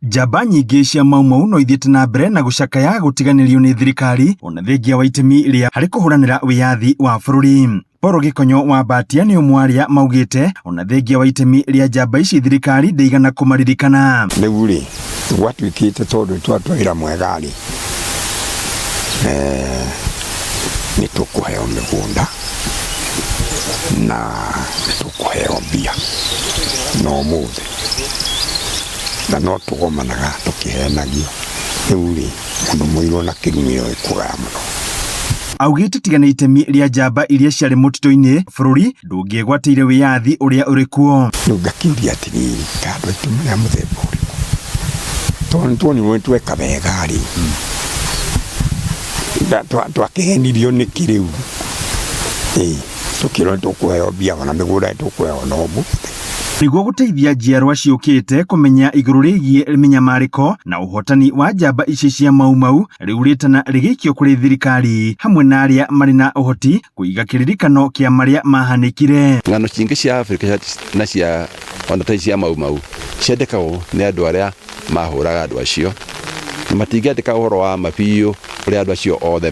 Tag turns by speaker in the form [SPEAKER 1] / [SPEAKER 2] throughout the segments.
[SPEAKER 1] Njamba nyingĩ cia Mau Mau no ithiĩte na mbere na gũcakaya gũtiganĩrio nĩ thirikari ona thengia wa itemi rĩa harĩ kũhũranĩra wĩyathi wa bũrũri. Paul Gĩkonyo wa Mbatia nĩ ũmwe arĩa maugĩte ona thengia wa itemi rĩa njamba ici thirikari ndĩigana kũmaririkana.
[SPEAKER 2] Rĩu rĩ, gwatuĩkĩte tondũ twatua wĩra mwega rĩ, nĩ tũkũheo mĩgũnda na nĩ tũkũheo mbia na ũmũthĩ na no tũgomanaga tũkĩhenagio. Rĩu rĩ, mũndũ mũirũ na kĩrumi oĩ kũgaya mũno.
[SPEAKER 1] Augĩte tiga nĩ itemi rĩa njamba iria ciarĩ mũtitũ-inĩ, bũrũri ndũngĩegwatĩire wĩyathi ũrĩa ũrĩ kuo.
[SPEAKER 2] Rĩu ngakĩũria atĩrĩrĩ, kaĩ andũ aitũ marĩ a mũthemba ũrĩkũ? Tondũ nĩ tuonirwo nĩ tweka wega rĩ, twakĩhenirio nĩkĩ rĩu? Ĩĩ, tũkĩrwo nĩ tũkũheo mbia ona mĩgũnda nĩ tũkũheo no ũmũthĩ.
[SPEAKER 1] Nĩguo gũteithia njiarwa ciũkĩte kũmenya igũrũ rĩgiĩ mĩnyamarĩko na ũhotani wa njamba ici cia Mau Mau, rĩu rĩtana rĩgĩikio kũrĩ thirikari hamwe na arĩa marĩ na ũhoti kũiga kĩririkano kĩa marĩa mahanĩkire.
[SPEAKER 3] Ng'ano nyingĩ cia Afrika na cia ona ta cia Mau Mau ciandĩkagwo nĩ andũ arĩa mahũraga andũ acio na matingĩandĩka ũhoro wa ma biũ ũrĩa andũ acio othe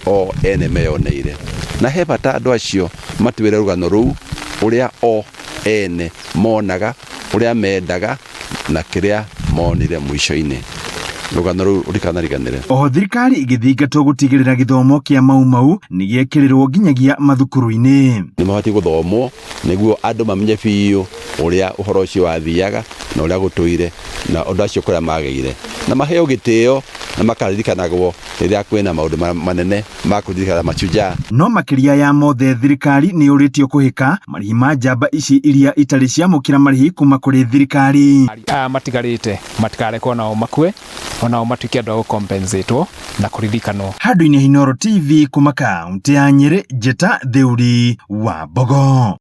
[SPEAKER 3] o ene meyoneire. Na he bata andũ acio matwĩre rũgano rũu ũrĩa o ene monaga, ũrĩa mendaga na kĩrĩa monire mũico-inĩ. Rũgano rũu rũtikanariganĩre.
[SPEAKER 1] Oho thirikari ĩgĩthingatwo gũtigĩrĩra gĩthomo kĩa Mau Mau nĩ gĩekĩrĩrwo nginyagia mathukuru-inĩ.
[SPEAKER 3] Nĩ mabatiĩ gũthomwo nĩguo andũ mamenye biũ ũrĩa ũhoro ũcio wathiaga na ũrĩa gũtũire na ũndũ acio kũrĩa magĩire na maheo gĩtĩo na makaririkanagwo rĩrĩa kwĩna maũndũ manene ma kũririkana mashujaa.
[SPEAKER 1] No makĩria ya mothe thirikari nĩ yũrĩtio kũhĩka marĩhi ma njamba ici iria itarĩ ciamũkĩra marĩhi kuma kũrĩ thirikari.
[SPEAKER 4] Aya matigarĩte matikarekwo nao makue, onao matuĩke andũ a gũkompensatwo na kũririkanwo.
[SPEAKER 1] Handũ-inĩ ha Inooro TV kuma kaũntĩ ya Nyĩrĩ, Njĩta Theuri wa Mbogo.